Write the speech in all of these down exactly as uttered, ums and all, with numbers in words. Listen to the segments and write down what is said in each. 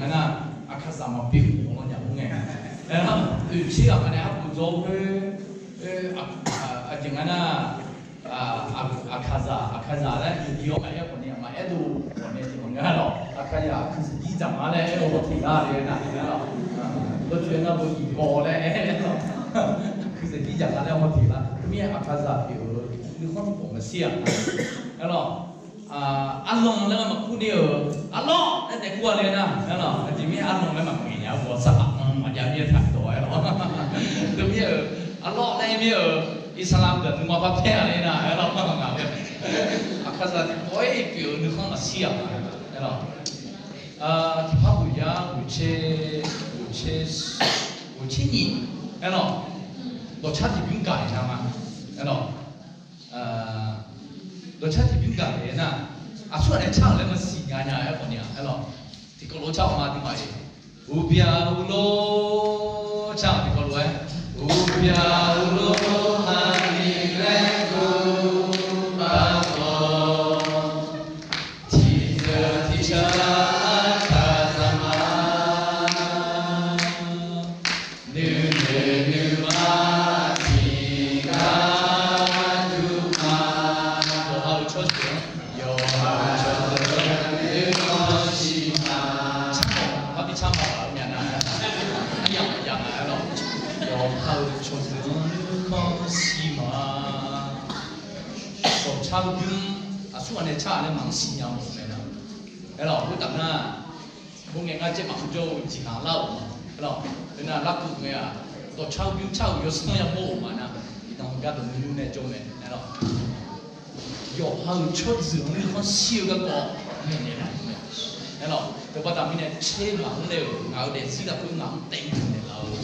nga nar, Aqkaqzaq maqbi khof-awr nya mr ngae. Aernar, oeqtser ghaq nga nae arbof dzaw khoer, aqjeq nga nar, Aqkaqzaq, Aqkaqzaq laer yawqjeq-awr maqaer khawf ni, maqaer dov khawf ni jeq maqngeur lawq. Aqkaqzaq aqkuir saqjir dzaq nga laer aer-eu hawteq lar le nar, aernar, lawr, lawr tsoer nar bo iqbaw laer aer-awr, aqkuir saqjir dzaq nga laer hawteq lar. Teumirnae Aqkaqzaq pyeuf-eu nuikhanr tiqpawf maqshir-aq, aernar, arlanq laer maqkur ni-euq, arlawr laer taef kur-a le nar, aernar, aqjeq mirnae arlanq laer maqngaeq nya-eu ghawqshaq aqanr maqjav mir-aer taqdawq aernar, teumirnae-euq arlawr laer mir-euq Iqsaqlaq deuq nuima par paer-a le nar, aernar, ngaq-a, Aqkaqzaq tiqpawf-aer pyeuf-eu nuikhanr maqshir-aq, aernar, tiqpar buq yar ghoeqtser, ghoeqtser, ghoeqtser nyiq, aernar, dawqcar tiqbymr gaq-iq nar ma, aernar, dawqcar tiqbymr gaq-iq nar, aqsurghaq nae car-euq laer maqsiq nya nya-aer khawf ni-aq, aernar, tiqkawv lof-aer car-awq ma, aqduimaf-iq, uqbyaq uqlor car-awq tiqkawv lof-aer, uqbyaq uqlor haqmiq laer dovlar khawf, tiqdeuq tiqshar taqzaq ma. Nuinoeq nuima tiqgar jur ma. Yawqha-euq tsawrjeuq-anr, yawqha-euq tsawrjeuq-anr nuikhanr shir ma. Car-awq, parbi car maqbaq-eu myavnav, aryamq maqjav nga-aer lawq. Yawqha-euq tsawrjeuq-anr nuikhanr shir ma. Dawqcar bymr aqsurghaq nae car-euq laer maqmr siqnya mawf-eu mae nar, aerlawq, khoertaf nar, khoerngae ngar caer maqmr jawr-eu jeq nar lar-euq ma, aerlawq, khoernar larkeuv ngae-aq, dawqcar bymr car-euq yawsanr yamawr-euq ma nar, iqnan gar dawq nuinur nae jawr mae, aerlawq. Yawqha-euq tsawrjeuq-anr nuikhanr shir-eu garkawv naeq naeq laf-eu mae, aerlawq. Teubaqda mirnae tser ghaq-anr nae-euq ngaq-euq daefzir lafkhoer ngaq-anr taef naeq laf-eu,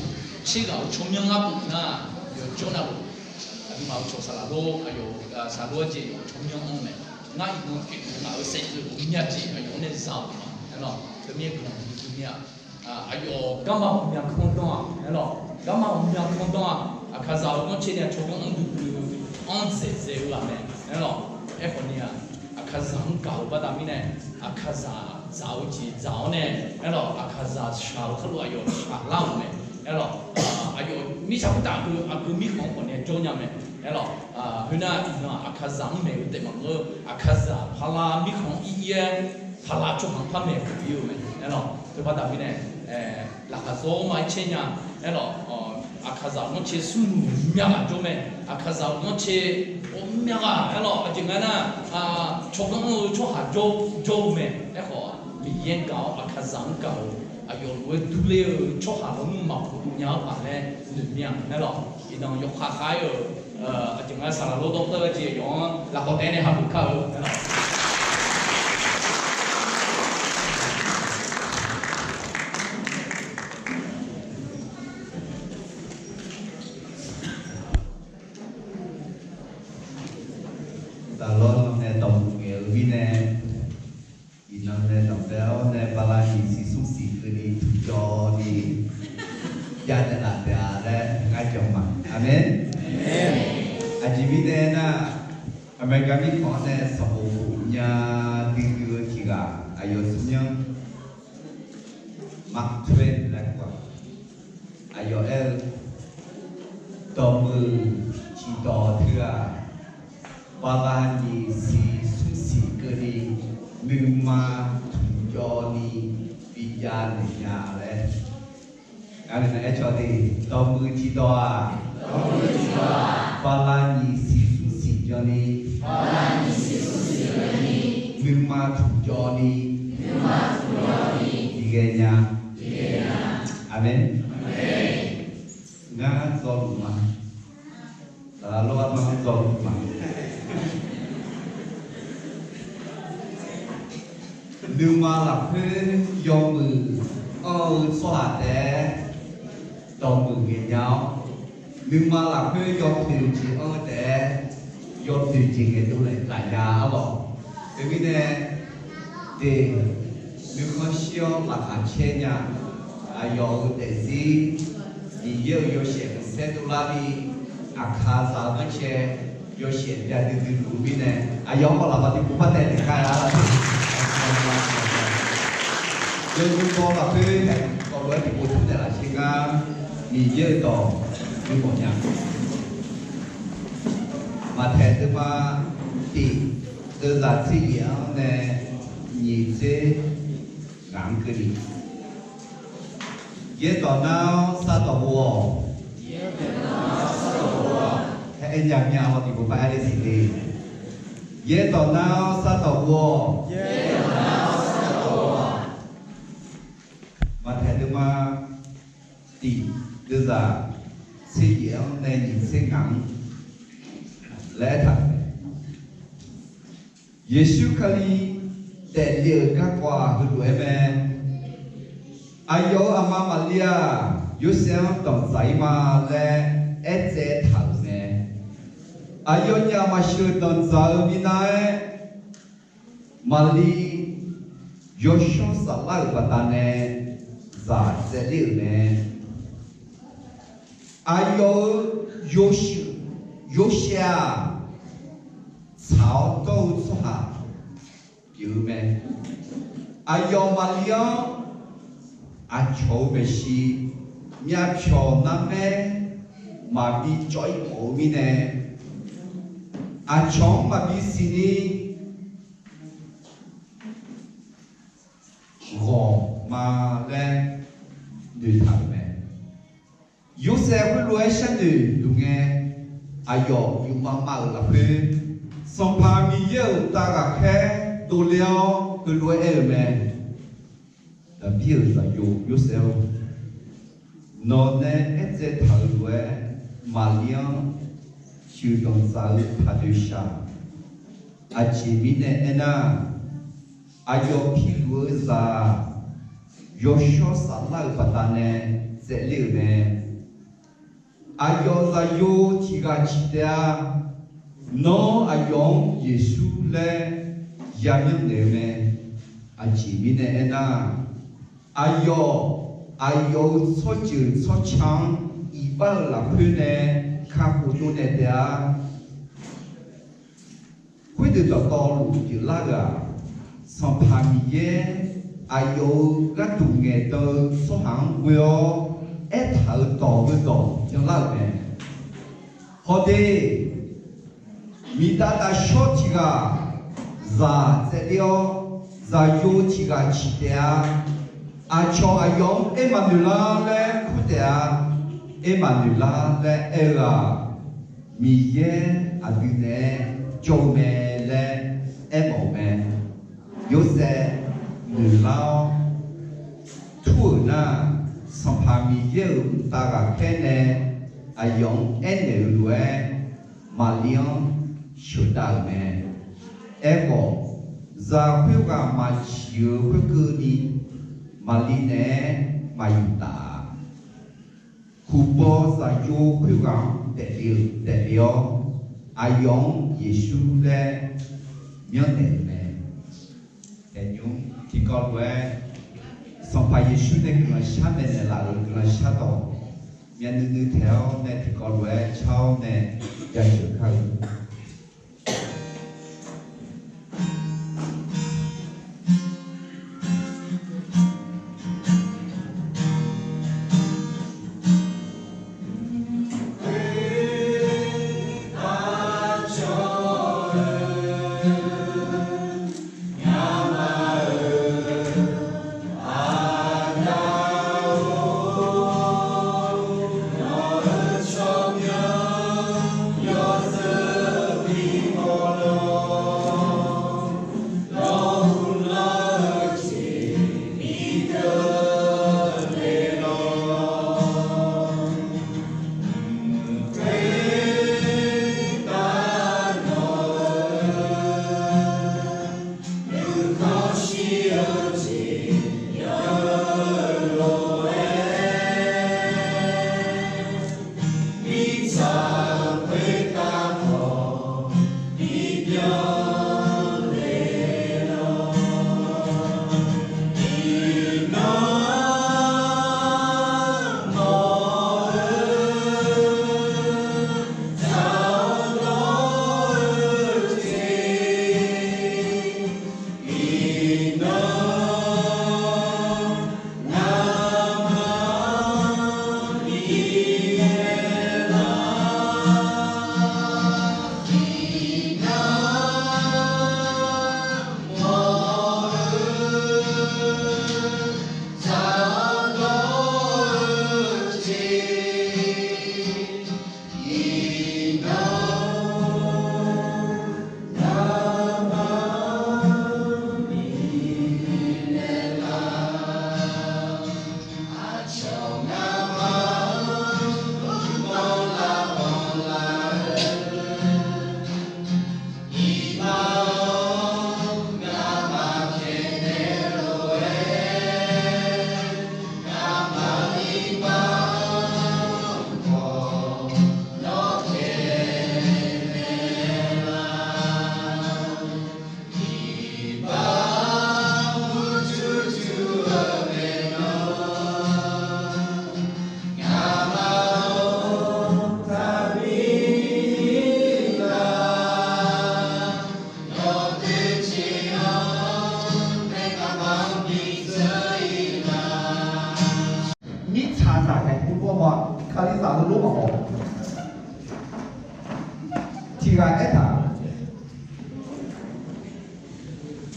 tser ghaq-euq tsawrmyanr ngar buf nar, yawqjawr navluf, aqduimaf-euq cawq saqlaq lor, aqyawf-euq saqlor-aer jeq yawf tsawrmyanr-anr mae. Ngar iqnan pyeuf-eu ngaq-euq saevdzeuf ghawqmya jeq aqyawf-anr nae za-euq ma, aerlawq. Teumirnae guiqlanq huiq huiq mir-aq, aqyawf garma ghawqmya kanr danr-aq, aerlawq, garma ghawqmya kanr danr-aq, Aqkaqzaq-euq ganrcae ni-aq tsawrganr-anr duidui-eu anr dzaeqdzaeq-eu ghaq mae, aerlawq. Aerkhawf ni-aq, Aqkaqzaq-anr gaq-euq baqda mirnae, Aqkaqzaq dzaq-eu jeq dzaq-awr nae, aerlawq, Aqkaqzaq shaq-eu khar lof aqyawf shaq lar-euq mae, aerlawq. Aqyawf mirtsaq khoertav aqgeu mirkhanq-anr khawf nae jawr nya mae, aerlawq. Khoernar iqnan Aqkaqzaq-anr maeq-eu taef maqngeur-eu, Aqkaqzaq paqlav mirkhanq-anr ir ir-aer, paqlav tsawrhaq-anr par maeq khof ir-eu mae, aerlawq. Teubaqda mirnae, laqkhaq zawr ma-aer caer nya, aerlawq. Aqkaqzaq ganrcae smrmuiq myavghaq jawr mae, Aqkaqzaq-euq ganrcae ghawqmya ghaq, aerlawq, aqjeq nga nar, tsawrganr-eu tsawrhaq jawr-eu mae, aerkhawf Miqyaer gaq-awr Aqkaqzaq-anr gaq-euq aqyawf lof-aer durler-eu tsawrhaq lawnmr maqpov dov nya-anr paq laer noeq mir-a, aerlawq. Iqnan yawkhav khav-aer-euq, aqjeq nga saqlaq lor dawrtawr-eu jeq yawf-anr lafkawr taef-aer nae hageuf kar-eu, aerlawq. Daqlawr nan nae dawqmuiq ngaeq-eu mirnae, iqnan nae dawqbae-awr nae bala nyiq siq smr siq keuvni tuqjawv ni javnaeq laf taef-a laer ngar jan ma. Aqmeq. Aqjeq mirnae aernar, America mirkhanq-anr nae sanqbof khof nya duidui-eu tiq ghaq aqyawf smrmyanr Mark Twain laer kur-aq. Aqyawf aer-eu, dawqmuiq tiqdawq teu-aq, bala nyiq siq smr siq keuvni nuima tuqjawv ni bijav naeq nya laer. Ngar nae aer cawq de, dawqmuiq tiqdawq-aq, bala nyiq siq smr siq jawrni, nuima tuqjawv ni, bighae nya. Aqmeq. Ngar zawluf ma. Lawr, arma zawluf ma. Nuima lafkhoer yawmuiq anr-eu tsawrhaq taef-aer dawqmuiq ngaeq nya-awr, nuima lafkhoer yawpoeq jeq anr-eu taef-aer yawpoeq jeq ngaeqdov lafnya-a lawq. Teumirnae, de, nuikhanr shir-awr laqkhaq caer nya. Aqyawf-euq daefzir Miqyaer-euq yawshaef khanqsaer dovlar ni, Aqkaqzaq-eu ghanrcae yawshaef byav duidui luf-eu mirnae, aqyawf-anr khawf lafbaq tiqpov par taev naeq kar-a. Yawzeu baw lafkhoer haeq tiqkawv lof-aer tiqpov tmr naeqlaf sher ngar, Miqyaer-euq dawq nuimawf nya. Maqtaeq deuvma tiq, deuvzaq tser yaef-anr nae nyiq tser ngaq-anr keuvni, Yaerdawq nar-awr sardawq ghov-awq. Aer nya mya-awr tiqpov par aer le siqle. Yaerdawq nar-awr sardawq ghov-awq. Maqtaeq deuvma tiq, deuvzaq tser yaef-anr nae nyiq tser ngaq-anr laer aertaq-euq mae. Yeqsur Kali daefle-euq garkawv-aq heulof-aer mae. Aqyawf-euq aqma Maqli-aq, Yorsaev-anr danqdzaq-ir ma laer aertsaev taq-euq mae. Aqyawfnyaf maqsheuq danqdzaq-eu minav-aer, Maqli yawshawr saflar-euq baqdanae zaq tsaevler-euq mae. Aqyawf-euq yawshuif, Yorsaev-aq, tsaq-awr dawr-eu tsawrhaq pyeuf-eu mae. Aqyawf Maqli-anr aqcawq-euq maeqshi myavpyawq narmaer maqbi cawv-ir mawf-eu mirnae, aqcawq-anr maqbi siqni ghawq ma laer noeqtaq-euq mae. Yorsaev khoerlof-aer sharnoeq duq ngae, aqyawf yufmav mav-euq lafkhoer, Sanqpaq Miqyaer-euq uqtav ghaqkhaer dovle-awr heulof-aer aer-euq mae. Daqbir-euq zaqyo Yorsaev-or, nawq nae aertsaev taq-euq lof-aer, Maqli-anr sheuqdanq dzaq-eu taqdoeq shaq. Aqjeq mirnae aernar, aqyawf piluf-eu zaq-aq, yawshawr saflar-euq baqdanae tsaevler-euq mae. Aqyawf zaqyo tiq ghaq ciq taef-a. Nawr aqyawf-anr Yeqsur laer yamyanr naeq-eu mae. Aqjeq mirnae aernar, aqyawf, aqyawf-euq tsawrjeuq tsawrca-anr iqbax-euq lafkhoer nae kakhof dovnaeq taef-a. Khoerdeuq dawqtawvluf pyeuflar-euq-aq, Sanqpaq Miqyaer aqyawf-euq gharduq ngaeqdan-eu tsawrhaq-anr ghoe-awr aertaq-euq dawq heudawq byanlar-euq mae. Hawde, miqdav daqshawr tiq ghaq zaq tsaevler-awr, zaqyo tiq ghaq ciq taef-a. Aqcawq aqyawf-anr aer maqnoeq lar laer kur taef-a. Aer maqnoeq lar laer aer-eu-aq, Miqyaer aqdui naeq-aer jawr-eu mae laer aermawf-eu mae. Yorsaev noeqlar-awr tur-euq nar, Sanqpaq Miqyaer-euq mqtav ghaqkhaer nae aqyawf-anr aernaeq-eu lof-aer, Maqli-anr sheuqdav-euq mae. Aerkhawf, zaq khoerghaq maqsiq-eu khoerkeuvni, Maqli naeq-aer maqyuftaf-a. Kuqbaw zaqyo khoerghaq-anr daefle-eu daefle-awr, aqyawf-anr Yeqsur laer myanrnaeq-euq mae. Daefnymr tiqkawv lof-aer, Sanqpaq Yeqsur nae guiqlanq shar maeqnaeq laf-euq guiqlanq shardawq myavnuiv nuiv taeq-awr nae tiqkawv lof-aer car-awr nae jaceuq kar-eu Kalizaq heulof maqhaw. Tiqghaq aertaq,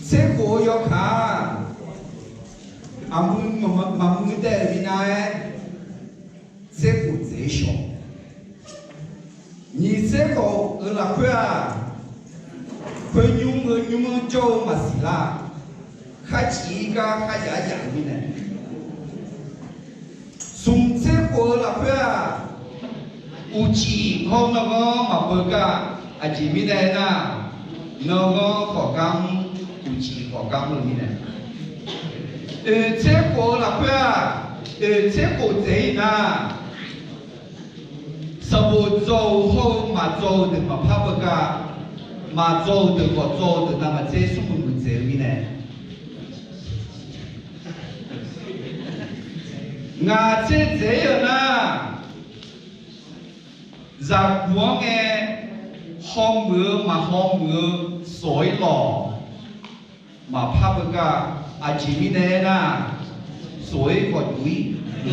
tserkhof-eu yawkaq-aq, aqmuiq maqmuiq daef-euq minav-aer tserkhof dzaeq-ir shawq. Nyiq tserkhof-euq lafkhoer-aq, khoer nymr heu nymr-anr jawr-eu maqsiq lar. Kharcif-ir gar kharyaf-aer yaf-euq mirnae. Smq tserkhof-eu lafkhoer-aq, uqcif hawr-eu nanganr maqbeu gar. Aqjeq mirnae aernar, nanganr khawf gar mr, uqcif khawf gar mr-eu mirnae. Oeq tserkhof-eu lafkhoer-aq, oeq tserkhof dzaeq-ir nar, sanqbof dzaw-euq hawr-eu maqdzaw-eu deuq maqpar beugar, maqdzaw-euq deuq khawf dzaw-eu deuq navmaqtser smrmuiq muiqdzaeq-eu mirnae. Ngaq tser dzaeq-ir-euq nar, zaqguq-anr ngae hawmuiq-eu maqhaw muiq-eu sawq-ir lawq maqpar beugar. Aqjeq mirnae aernar, sawq-ir khawf juq-ir,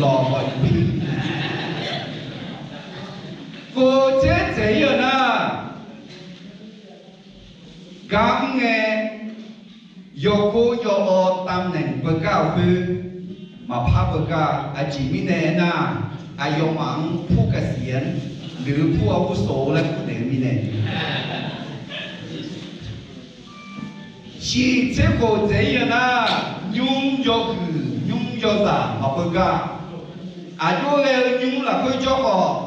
lawq khawf juq-ir. Kov tser dzaeq-ir-euq nar, gar mr ngae, yawkov yawawv tavnaeq beugar-euq khoer maqpar beugar. Aqjeq mirnae aernar, aqyawfmaf-anr pur gaqsiq-anr noeq-eu pur-awr pur sawq-eu laer kurnaeq-eu mirnae. Shiq tserkhof dzaeq-ir-eu nar, nymr yawhuiq nymr yawzaq maqbeugar. Aqjox ghae-eu nymr lafkhoer jawr khawf,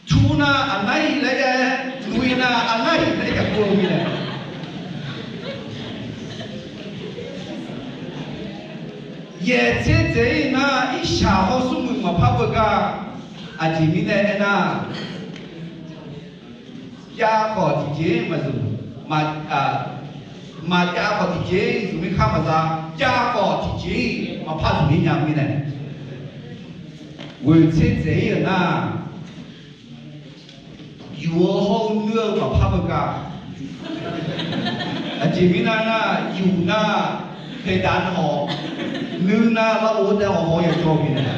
tur nar aqnar-iq laer jav-aer, nuq-ir nar aqnar-iq laer jav kur-eu mirnae. Yaeq tser dzaeq-ir nar, irshaq hawr smrmuiq maqpar beugar. Aqjeq mirnae aernar, jav khawf tiqjeq-ir maqzmq, maqjav khawf tiqjeq-ir zmq mirkar maqza, jav khawf tiqjeq-ir maqpar zmq mir nya mirnae. Ghoeq tser dzaeq-ir-euq nar, yuf-eu hawr-eu nuir-eu maqpar beugar. Aqjeq mirnae nar, yuf nar, paeqdaq-anr haw, nuir nar larghov-anr dae haw haw yajawr-eu mirnae.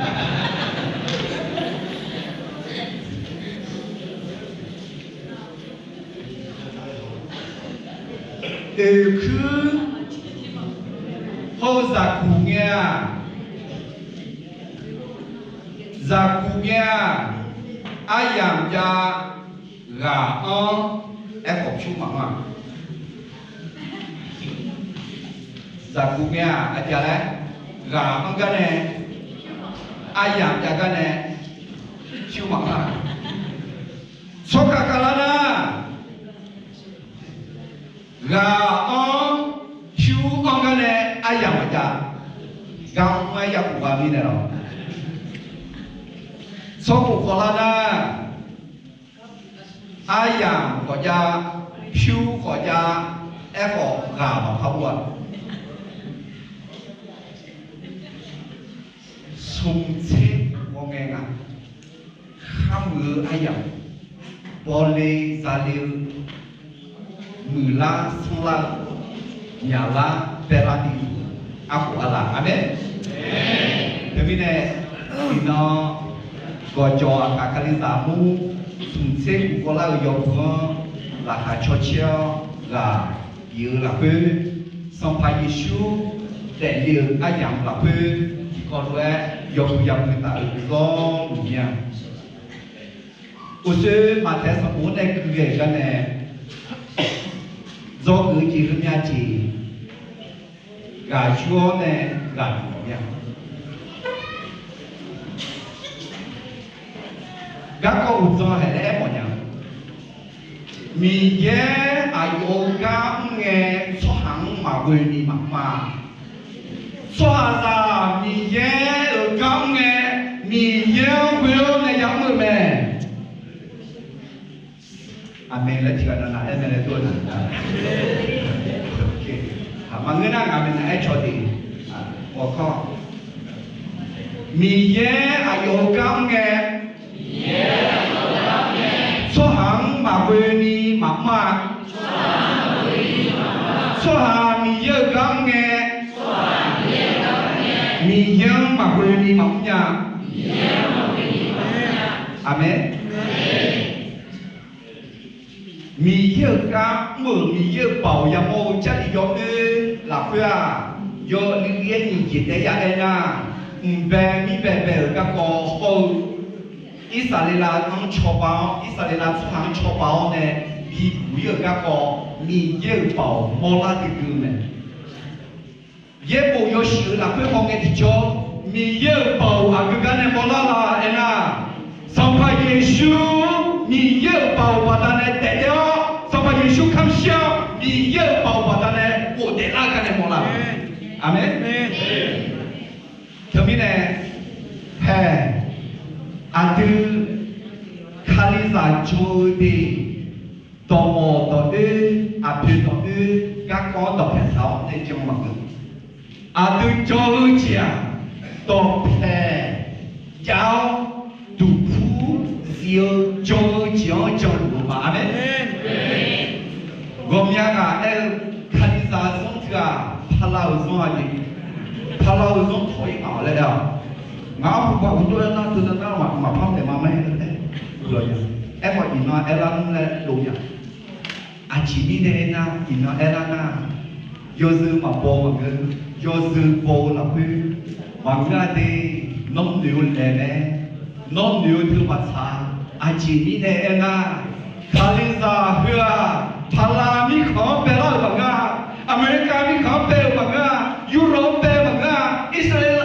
Oeqkuir hawr-eu zaqguq ngae-aq, zaqguq ngae-aq, aryamq jav ghaq-anr aerkhawf pyur maqanr-aq. Zaqguq ngae-aq aqjeq laer, ghaq-anr gar nae, aryamq jav gar nae pyur maqanr-aq. Tsawrkhav khavlar nar, ghaq-anr pyur anr gar nae aryamq maqjav, gar mr-aer ya khof gha mirnae lawq. Tsawrkhof khawvlar nar, aryamq khawf jav, pyur khawf jav, aerkhawf ghaq maqpar ur-a. Smq tser ghawrngae nga, kharmuiq-eu aryamq, bawle zale-eu, muiqlar sanrlar-eu, myaqlar baerlar ni, arkhawf arlaf. Aqmeq. Teumirnae, iqnan gawqjawq aqkaq Kalizaq mur smq tser guf kawvlar-eu yawbui-anr laqkhaq cawcaer-awr ghaq bif-eu lafkhoer, Sanqpaq Yeqsur daefle-euq aryamq lafkhoer tiqkawv lof-aer yawbui yabui taf-eu guiqlanq luf mir-a. Uqshoe Maqtaeq sanqbof-anr nae gui ghae-euq gar nae, dzawgeuf-eu jeq heumya jeq ghaq yur-awr nae ghaq bif mir-a. Garkawv uqdzan haeq laer aermawf nya. Miqyaer aqyawf-euq gar mr ngae, tsawrhaq-anr maqghoe ni maqmr-a. Tsawrhaqzaq Miqyaer-euq gar mr ngae, Miqyaer-anr ghoe-awr nae yamr-eu mae. Aqmeq laer tiqghaq navnav aer mae laer dur-eu na. Maqngeur nar ngaq maeqnaeq aer cawq de. Ghawqkawr, Miqyaer aqyawf-euq gar mr ngae, tsawrhaq-anr maqghoe ni maqmr-a. Tsawrhaq Miqyaer-euq gar mr ngae, Miqyaer-anr maqghoe ni maqmr nya. Aqmeq. Miqyaer-euq gar mr-euq Miqyaer-euq baoq yamawr-eu Jarlif yawoer lafkhoer-aq, yawluiv yaer nyiq jeq taef-aer ya aernar, mqbae mirbae bae-euq garkawv hawr-eu Irsaqleqlav-anr cawba-awr, Irsaqleqlav tsawrhaq-anr cawba-awr nae bibuq ir-euq garkawv, Miqyaer-euq baoq mawrlar duidui-eu mae. Yaerbof yawshuif-eu lafkhoer hawngae tiqjawr, Miqyaer-euq baoq aqgeu gar nae mawrlar la aernar, Sanqpaq Yeqsur Miqyaer-euq baoq baqdanae daefdaef-awr, Sanqpaq Yeqsur kamq shir-awr, Miqyaer-euq baoq baqdanae ghofdaef lar-eu gar nae mawrlar-eu. Aqmeq. Teumirnae, hae, aqdui Kalizaq jan-eu deuq, dawqmawq dawqdoer, aqpoeq dawqdoer, garkawv-anr dawqpaeq taq-awr nae jan maqngeur. Aqdui jan-eu jeq-aq, dawqpaeq jav-awr, duqpur zif-eu jan-eu jeq-anr janluf-eu ma. Aqmeq. Ghawqmya ghaq aer-eu, Kalizaq zanr teu-aq, pala-euq zanr-a jeq. Pala-euq zanr tawq-ir ngaq-awq laer aer-awq. Ngaq-anr puqpaq uqdov aer nar teu nar nar maqpar taef ma ma-aer aer-eu. Aerkhawf iqnan aerlar nmr laer dov nya. Aqjeq mirnae aernar, iqnan aerlar nar, yawzeu maqbaw maqngeur, yawzeu baw-eu lafkhoer maqngeur-a de. Nawr noeq-eu laeq mae. Nawr noeq-eu teu maqtsaq. Aqjeq mirnae aernar, Kalizaq heu-aq, pala mirkhanq-anr baelar-euq maqngeur-a, America mirkhanq-anr bae-euq maqngeur-a, Europe-anr bae-eu maqngeur-a, Israel,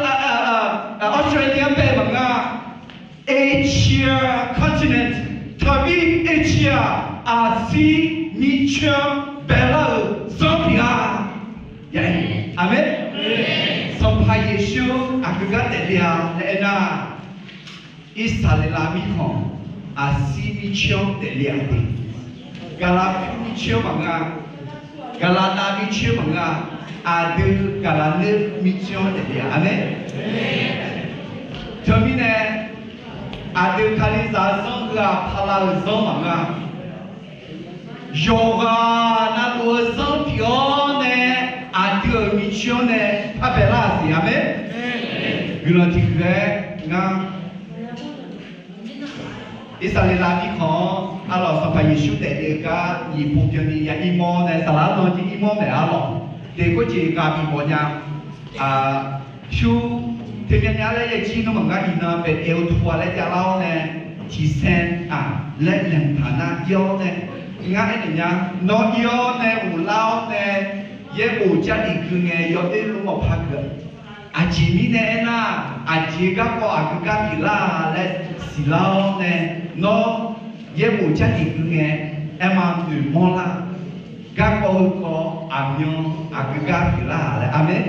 Australia-anr bae-eu maqngeur-a, Asia continent, taqbir Asia aqsir mircoer-anr baelar-euq zanr pyeuf-a. Aqmeq. Sanqpaq Yeqsur aqgeu gar daefle-a laer aernar, Irsaqleqlav mirkhanq aqsir mircoer-anr daefle-a de. Gaqlaqpyur mircoer maqngeur-a, gaqlaqnav mircoer maqngeur-a, aqdui gaqlaqnoer mircoer-anr daefle-a. Aqmeq. Teumirnae, aqdui Kalizaq zanr heu-aq pala-euq zanr maqngeur-a. Yawqghaq navluf-eu zanr pyeuf-awr nae, aqdui-euq mircoer-anr nae parbae lar-aq siq. Aqmeq. Guiqlanq tiqhuiq-aer ngar Irsaqleqlav mirkhanq-anr arlawq Sanqpaq Yeqsur daefle-eu gar nyiq pov byanni ya irmawr nae saqlaq arnan jir irmawr maeq arlawq. Teq khoerjeq ghaq bif mawf nya. Pyur, teumyanmya laer yaerjir nawr maqngar iqnan baedaef-eu tov-a laer javlar-awr nae, tiqsaev-aq laer laeqhmq taq nar ir-awr nae, ngar aernaeq nya, nawr ir-awr nae ghoflar-awr nae, yaerbof Jarlif gui ngae yawoer lmr mawf par gui-a. Aqjeq mirnae aernar, aqjeq garkawv aqgeu gar pyeuflar laer siqlar-awr nae, nawr yaerbof Jarlif gui ngae aerma noeqmawr lar. Garkawv heukawv aqmyan aqgeu gar pyeuflar laer. Aqmeq.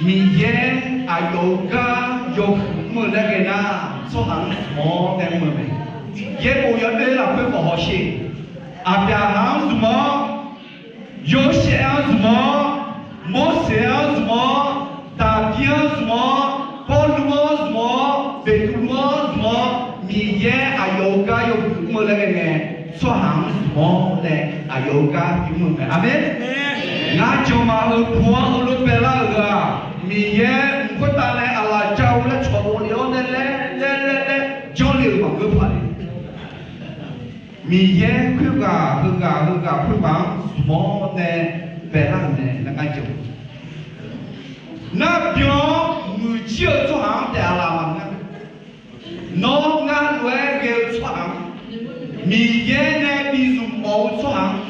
Miqyaer aqyawf-euq gar yawhuiq mr-eu laer ghae nar, tsawrhaq-anr zmq-awr nae mr-eu mae. Yaerbof yawoer lafkhoer khawf hawsher. Aqbyaqhaq-anr zmq-awr, Yorsaev-anr zmq-awr, Morseq-anr zmq-awr, Daqbir-anr zmq-awr, Pawrluv-anr zmq-awr, Beqtuvluv-anr zmq-awr, Miqyaer aqyawf-euq gar yawhuiq mr-eu laer ghae ngae, tsawrhaq-anr zmq-awr nae aqyawf-euq gar yawhuiq mr-eu mae. Aqmeq. Ngar janma-eu pu-anr heulof baelar-euq-aq, Miqyaer mq khoertav nae aqlaf ja-eu laer cawqdov le-awr nae laer laer laer laer janrle-euq maqngeur paq le. Miqyaer khoerghaq heughaq heughaq khoerghaq-anr zmq-awr nae baelar-euq mae. Ngar janr, ngar byan-awr muiqjir-eu tsawrhaq-anr taef aqlaf maqngeur. Nawr ngar lof-aer ghae-eu tsawrhaq-anr, Miqyaer nae bi zmq mawf-eu tsawrhaq-anr,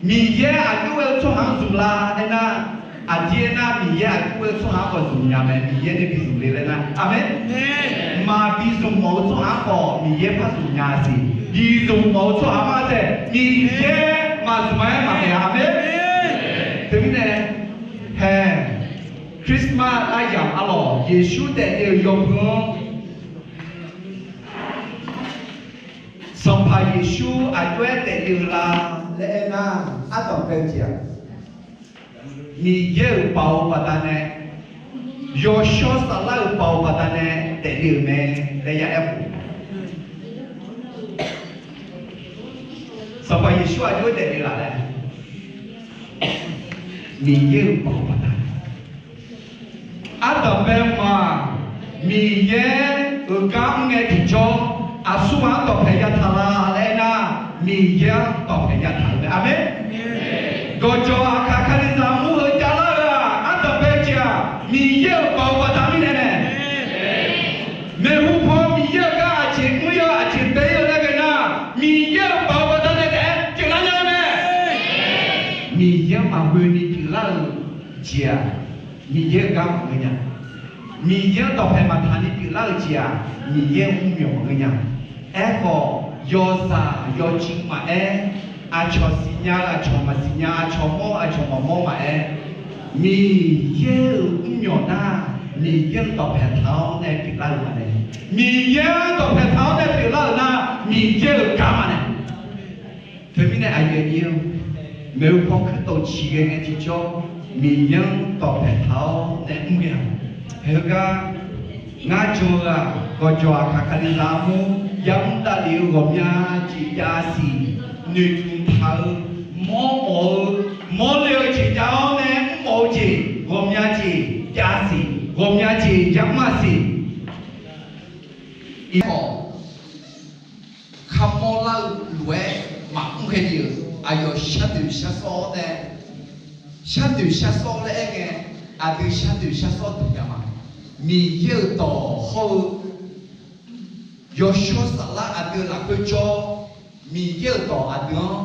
Miqyaer aqjox ghae-eu tsawrhaq-anr zmq la aernar, aqdir aernar Miqyaer aqjox ghae-eu tsawrhaq-anr khawf zmq nya mae. Miqyaer nae bi zmq le laer nar. Aqmeq. Maqbi zmq mawf-eu tsawrhaq-anr khawf Miqyaer par zmq nya siq. Bi zmq mawf-eu tsawrhaq-anr taef Miqyaer maqzmq-aer maqkhaeq-a. Aqmeq. Teumirnae, hae, Christmas aryamq arlawq Yeqsur daefle-euq yawbui-anr Sanqpaq Yeqsur aqjox-aer daefle-eu la laer aernar, ardanqbae-eu jeq-aq, Miqyaer-euq baoq-eu baqdanae, yawshawr saflar-euq baoq-eu baqdanae daefle-euq mae laer ya aer-eu. Sanqpaq Yeqsur aqjox-aer daefle laf laer, Miqyaer-euq baoq-eu baqdanae, ardanqbae ma, Miqyaer Heugar mr ngae tiqjawr, aqsur ghaq-anr dawqpaeq yataq la laer aernar, Miqyaer-anr dawqpaeq yataq-euq mae. Aqmeq. Gawqjawq aqkaq Kalizaq mur heu javlar-eu-aq, ardanqbae-eu jeq-aq, Miqyaer-euq baoq baqda mirnae mae. Maeqhu paw Miqyaer-euq gar aqjeq mr-ir-awr aqjeq bae-ir-eu laer ghae nar, Miqyaer-euq baoq baqda nae taef-aer pyeuflar nya-eu mae. Miqyaer-anr maqghoe ni pyeuflar-euq jeq-aq, Miqyaer-euq gar maqngeur nya. Miqyaer-anr dawqpaeq maqtaq ni pyeuflar-euq jeq-aq, Miqyaer-euq mrmyawq maqngeur nya. Aerkhawf, yawzaq yawcuiv maqaer, aqcawq siqnya aqcawq maqsiqnya, aqcawq mawr aqcawq maqmawr maqaer, Miqyaer-euq mrmyawq nar, Miqyaer-anr dawqpaeq taq-awr nae pyeuflar-euq maqnae. Miqyaer-anr dawqpaeq taq-awr nae pyeuflar-euq nar, Miqyaer-euq gar maqnae. Teumirnae aqyuif aqnyir-eu, maeqhu paw kuirtof ciqghae ngae tiqjawr, Miqyaer-anr dawqpaeq taq-awr nae mr ghae-aq, heugar ngar jan-eu-aq, gawqjawq aqkaq Kalizaq armur yamr davlef-eu ghawqmya jeq jav siq, noeqtmq taq-eu, mawrmawf-eu, mawrle-eu jeq jav-awr nae mrmawf-eu jeq ghawqmya jeq jav siq, ghawqmya jeq yamr-a siq. Iqawq, kharmawr lar-eu lof-aer maqmr ghae ni-euq aqyawf sharnoeq sharsawr-awr nae, sharnoeq sharsawr laer aer ngae, aqdui sharnoeq sharsawr deuq nya ma. Miqyaer-euq dawq hawr-eu yawshawr saflar aqdui-euq lafkhoer jawr, Miqyaer-euq dawq aqdui-anr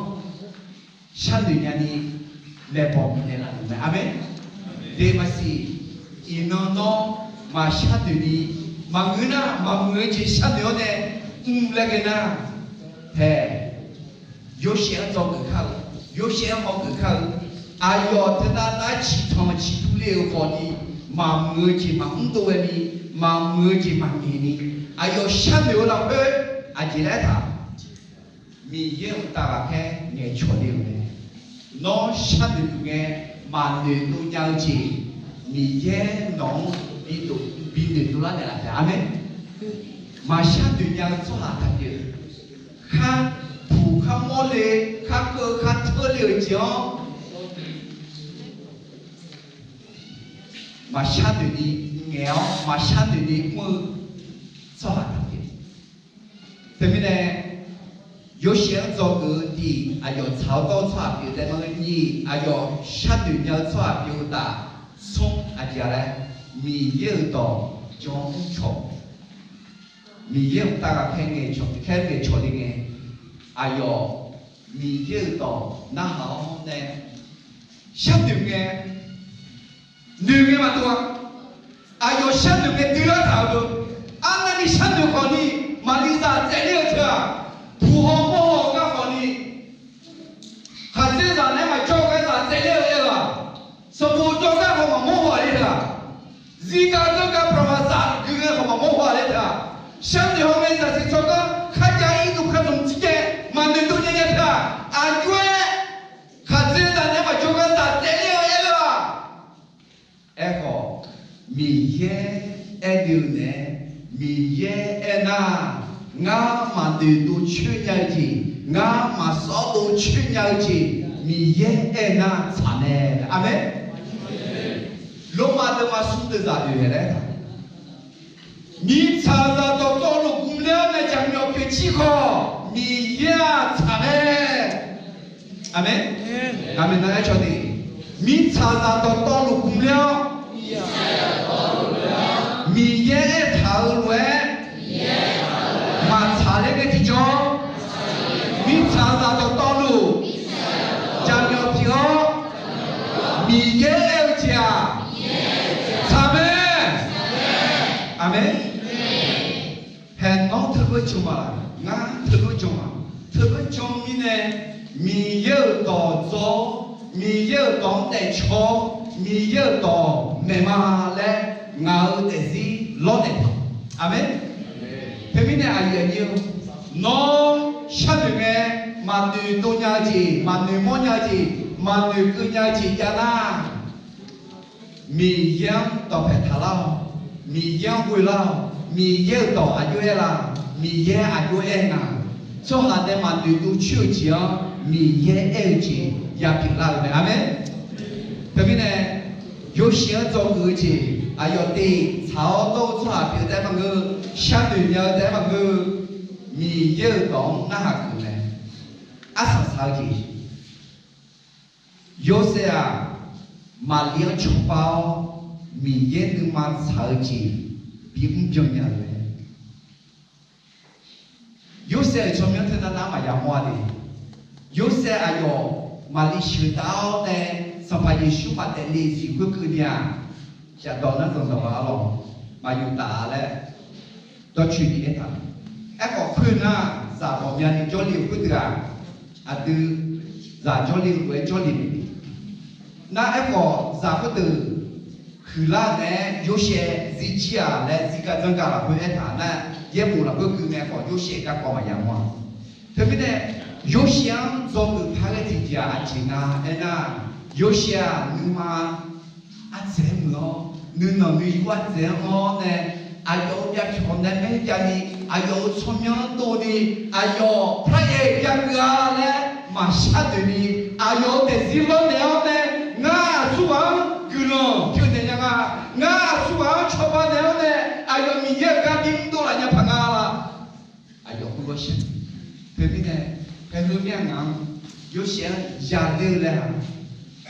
sharnoeq nyani maeqbawq bifnaeq laf-euq mae. Aqmeq. Deqmaqsiq, iqnan nawr maqsharnoeq ni, maqngeur nar maqmuiq-eu jeq sharnoeq-awr nae mr laer ghae nar, hae, Yorsaev-anr dzawgeuf kar-eu, Yorsaev-anr mawrgeuf kar-eu, aqyawf teunav nar ciqtanq ciqtuv le-euq khawfni, maqmuiq-eu jeq maqmr dov ghaeni, maqmuiq-eu jeq maqngeq ni, aqyawf sharnoeq-eu lafkhoer aqjeq laer taq Miqyaer-euq uqtaf ghaqkhaer ngaeqcawq le-euq mae. Nawr sharnoeq duq ngae maqnoeq dov nya-eu jeq, Miqyaer nawq-anr binoeq dovlar naeqlaf taef-a. Aqmeq. Maqshar noeq nya-eu tsawrhaq taqpyeuf, khar puq khar mawrle, khar keuv khar teurle-euq jeq-anr maqshar noeq ni ngaeq-awr maqshar noeq ni mr-eu tsawrhaq taqpyeuf. Teumirnae, Yorsaev-anr dzawgeuf-eu tiq aqyawf tsaq-awr dawr-eu tsawrhaq pyeuf taef ma-eu nyiq aqyawf sharnoeq nya-eu tsawrhaq pyeuf-eu taf, smr aqjeq-a laer, Miqyaer-euq dawq jan mr cawq, Miqyaer-euq uqtaf ghaqkhaer ngaeqcawq, khaer ngaeqcawq le ngae, aqyawf Miqyaer-euq dawq narhaq-awr nae sharnoeq ngae, noeq ngae maqdov-a. Aqyawf sharnoeq ngae duilar taq-eu, arnavni sharnoeq khawfni, maqli zaq tsaevler-eu teu-aq, puq haw mawr haw-eu gar khawfni, khaqdzerzaq naeq-aer maqjawr-eu gar zaq tsaevler-eu aer-eu-aq, sanqbof jawrgar khawf maqmawr haw-aq le teu-aq, zirgar dzeurgar paqmaqsaf gui ngae khawf maqmawr haw-aq le teu-aq, sharnoeq haw ngae zaqsiq tsawrganr kharjav-ir dov kar zmq tiqjaev maqnoeq dov nya nya teu-aq, aqjox-aer khaqdzerzaq naeq-aer maqjawr gar zaq tsaevler-eu aer-eu-aq, Aerkhawf, Miqyaer aerdui-eu nae, Miqyaer aernar, ngar maqnoeq dov coer nya-eu jeq, ngar maqsawr dov coer nya-eu jeq, Miqyaer aernar tsaq mae. Aqmeq. Lormav deuvma smr deuq zaq oeq haeq laer taq, mirtsaqzaq dawqtawvluf gmq ler-awr nae jaqmyawf pyeuf jir khawf, Miqyaer-aq tsaq mae. Aqmeq. Aqmeq. Nar aer caw de, mirtsaqzaq dawqtawvluf gmq ler-awr, Miqyaer aertaq-euq lof-aer maqtsaq ler ngae tiqjawr, mirtsaqzaq dawqtawvluf jaqmyawf pyeuf-awr, Miqyaer aer-eu jeq-aq tsaq mae. Aqmeq. Haeq nawr teulof-aer jan ma laq? Ngar teulof-aer jan ma. Teulof-aer jan mirnae, Miqyaer-euq dawq dzaw-awr, Miqyaer-euq dawq-anr daefcaw-awr, Miqyaer-euq dawq maeq ma laer ngaq-euq daefzir lawrnaeq taq. Aqmeq. Teumirnae aqyuif aqnyir-eu, nawr sharnoeq ngae maqnoeq dov nya-eu jeq, maqnoeq mawr nya-eu jeq, maqnoeq keuv nya-eu jeq jav nar, Miqyaer-anr dawqpaeq taqlar-awq. Miqyaer-anr ghoe lar-awq. Miqyaer-euq dawq aqjox aer la? Miqyaer aqjox aer nga. Tsawrhaq nae maqnoeq dov coer-eu jeq-anr Miqyaer aer-eu jeq yapyeuf lar-eu mae. Aqmeq. Teumirnae, Yorsaev-anr dzawgeuf-eu jeq, Aqyawf teq tsaq-awr dawr-eu tsawrhaq pyeuf-eu taef-aer maqngeur, sharnoeq nya-eu taef-aer maqngeur, Miqyaer-euq dawq-anr narhaq geuf mae. Arsaq saq-eu jeq, Yorsaev-aq, Maqli-anr cawba-awr, Miqyaer nuima tsaq-eu jeq bimr byan nya-euq mae. Yorsaev-euq tsawrmyanr teunar nar maqya mawr-a de. Yorsaev aqyawf Maqli sheuqtaf-awr nae Sanqpaq Yeqsur maqdaef le-eu jeq khoerkeuvni-aq, shafdawq nar zanqdawq-a lawq, maqyuf taf-a laer dawrcoeni aertaq. Aerkhawf khoernar, zaq ghawqmyani jawrle-euq khoerdeuq-aq, aqdui zaq jawrle-eu lof-aer jawrle mae. Nar aerkhawf zaq khoerdeuq huiqlar naeq-aer Yorsaev zirjir-aq laer zirgar dzanrgar lafkhoer aertaq nar, yaerbof lafkhoer gui ngae khawf Yorsaev garkawv maqya mawr-a. Teumirnae Yorsaev-anr dzawgeuf par ghae tiqjeq-aq aqjeq nga aernar, Yorsaev-aq nuima ardzaeq-aer muiq-awr, nuinanq nuiyu ardzaeq-anr anr-awr nae, aqyawf-euq myavpyawq nae maer javni, aqyawf-euq tsawrmyanr dovni, aqyawf par-aeq byageuf-a laer maqshar noeqni, aqyawf-euq daefzir lawrnaeq-awr nae, ngar aqsurghaq-anr guiqlanq pyeufnaeq nya nga, ngar aqsurghaq-anr cawba naeq-awr nae, aqyawf Miqyaer-euq gar bimr dov laf nya paq nga laf. Aqyawf khoerlof-aer shar. Teumirnae, haeqleu mir-a ngaq-anr Yorsaev-anr yaler-eu laer-aq,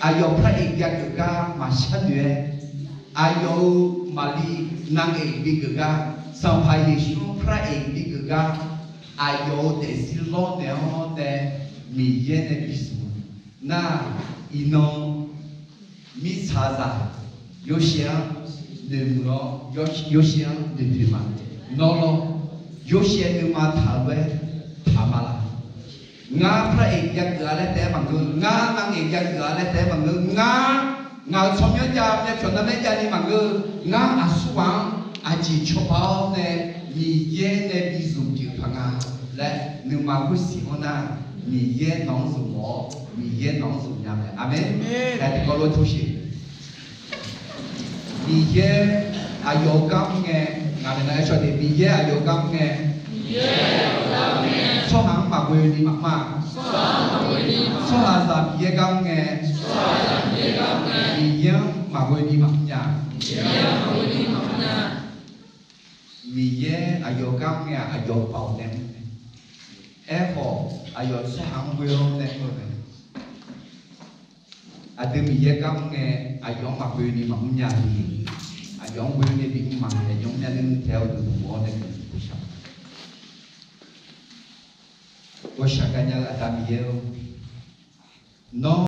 aqyawf par-aeq byageuf gar maqshar noeq-aer, aqyawf-euq Maqli navngaeq bigeuf gar, Sanqpaq Yeqsur-anr par-aeq bigeuf gar, aqyawf-euq daefzir lawrnaeq-awr nae Miqyaer nae bizmq-eu nar, iqnan mirtsaqzaq Yorsaev-anr noeqmuiq-awr, Yorsaev-anr noeqpoeq ma. Nawr lawr, Yorsaev nuima taq-eu lof-aer taq ma laf. Ngar par-aeq byageuf-a laer taef-aer maqngeur, ngar navngaeq byageuf-a laer taef-aer maqngeur, ngar ngaq-euq tsawrmyanr jav myavpyawq narmaer javni maqngeur, ngar aqsurghaq-anr aqjeq cawba-awr nae Miqyaer nae bizmq pyeuf paq nga laer nuima khoersiq-anr nar, Miqyaer nawq-anr zmq mawf-awr, Miqyaer nawq-anr zmq nya mae. Aqmeq. Aqduimaf lof-aer tov siq. Miqyaer aqyawf-euq gar mr ngae, ngaq maeqnan aer cawq de, Miqyaer aqyawf-euq gar mr ngae, tsawrhaq-anr maqghoe ni maqmr-a. Tsawrhaqzaq Miqyaer gar mr ngae, Miqyaer-anr maqghoe ni maqmr nya. Miqyaer aqyawf-euq gar mr ngae-aq, aqyawf-euq baoq nae mr mae. Aerkhawf, aqyawf tsawrhaq-anr ghoe-awr nae mr-eu mae. Aqdui Miqyaer gar mr ngae, aqyawf-anr maqghoe ni maqmr nya ni, aqyawf-anr ghoe nae bimr ma, aqyawf-anr myavnuiv tae-awr deuq mawf-awr nae guiqlanq shaq. Ghawqshaq gaqnya-eu Aqda Miqyaer-or, nawr